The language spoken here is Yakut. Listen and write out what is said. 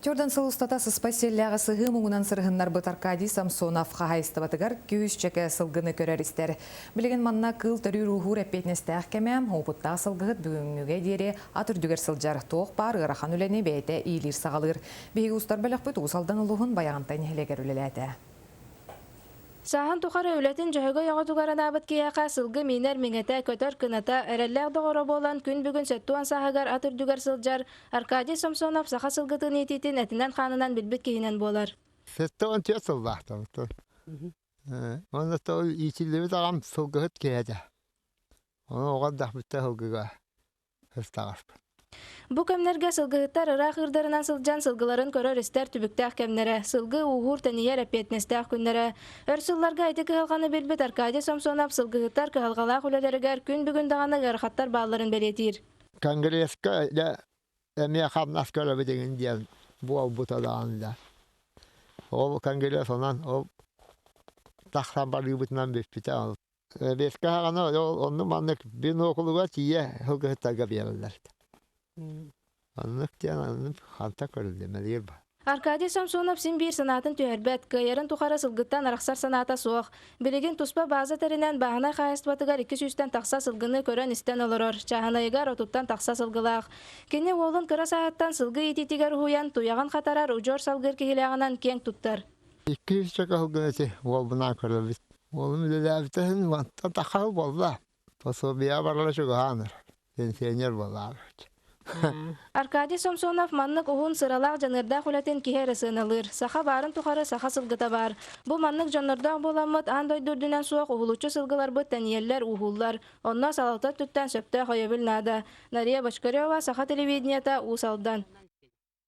Төрдөн сыл устата сыспай сиэллээҕи сыһыы муҥунан сырыһыннарбыт Аркадий Самсонов хаһаайыстыбатыгар күүс-чэкэ сылгыны көрөр-истэр. Билигин манна кыыл төрүүр-ууһуур эппиэтинэстээх кэмэ, уопуттаах сылгыһыт бүгүҥҥүгэ диэри ат үрдүгэр сылдьар, туох баар ыарахан үлэни бэйэтэ иилиир-саҕалыыр. Биһиги устар бөлөхпүт Уус Алдан улууһун Байаҕантай нэһилиэгэр үлэлээтэ. Сааһын тухары үлэтин Дьөһөгөй оҕотугар анаабыт киһиэхэ сылгы миинэр миҥэтэ, көтөр кыната, эрэллээх доҕоро буолан күн бүгүн сэттэ уон сааһыгар ат үрдүгэр сылдьар Аркадий Сомсонов саха сылгытын иитиитин этинэн-хаанынан билбит киһинэн буолар. 74 сыллаахтабыт. Уонна ол иитиллибит аҕам сылгыһыт киһи этэ. Ону оҕо эрдэхпиттэн сылгыга сыстаҕаспын. Бу кэмнэргэ сылгыһыттар ыраах ыырдарынан сылдьан сылгыларын көрөр-истэр түбүктээх кэмнэрэ, сылгы ууһуур-тэнийэр эппиэтинэстээх күннэрэ. Өр сылларга ити кыһалҕаны билбит Аркадий Сомсонов сылгыһыттар кыһалҕалаах үлэлэригэр күн бүгүн даҕаны ыарахаттар баалларын бэлиэтиир. Конгресска дьэ эмиэ хамнас көрөбүт игин диэн буолбута даҕаны да. Ол конгресс онон ол тахсан барыыбытынан бүппүтэ. Бэскэ аҕаны оннук маннык бинокулуга тиийэ сылгыһыттарга биэрэллэр. Оннук диэн оннук ханта көрүллүмэлиир ба. Аркадий Самсонов син биир санаатын түһэрбэт, кыайарын тухары сылгыттан арахсар санаата суох. Билигин туспа бааза тэринэн бааһынай хаһаайыстыбатыгар икки сүүстэн тахса сылгыны көрөн-истэн олорор, чааһынайыгар отуттан тахса сылгылаах. Кини уолун кыра сааһыттан сылгы иитиитигэр уһуйан, туйаҕын хатарар, удьуор салгыыр киһилээҕинэн киэҥ туттар. 200 чөкө сылгыны ити уолбунаан көрөбүт. Уолум үлэлээбитэ иһин мантан таххаһы буолла. Пособие барара чугаһааныр. Пенсионер буолаабыт. Аркадий Сомсонов маннык уһун, сыралаах, дьаныардаах үлэтин киһи эрэ сыаналыыр. Саха баарын тухары саха сылгыта баар. Бу маннык дьоннордоох буоламмыт, аан дойду үрдүнэн суох уһулуччу сылгыларбыт тэнийэллэр, ууһууллар. Онно салалта өттүттэн сөптөөх өйөбүл наада. Нария Бочкарева, Саха телевидениета, Уус Алдан.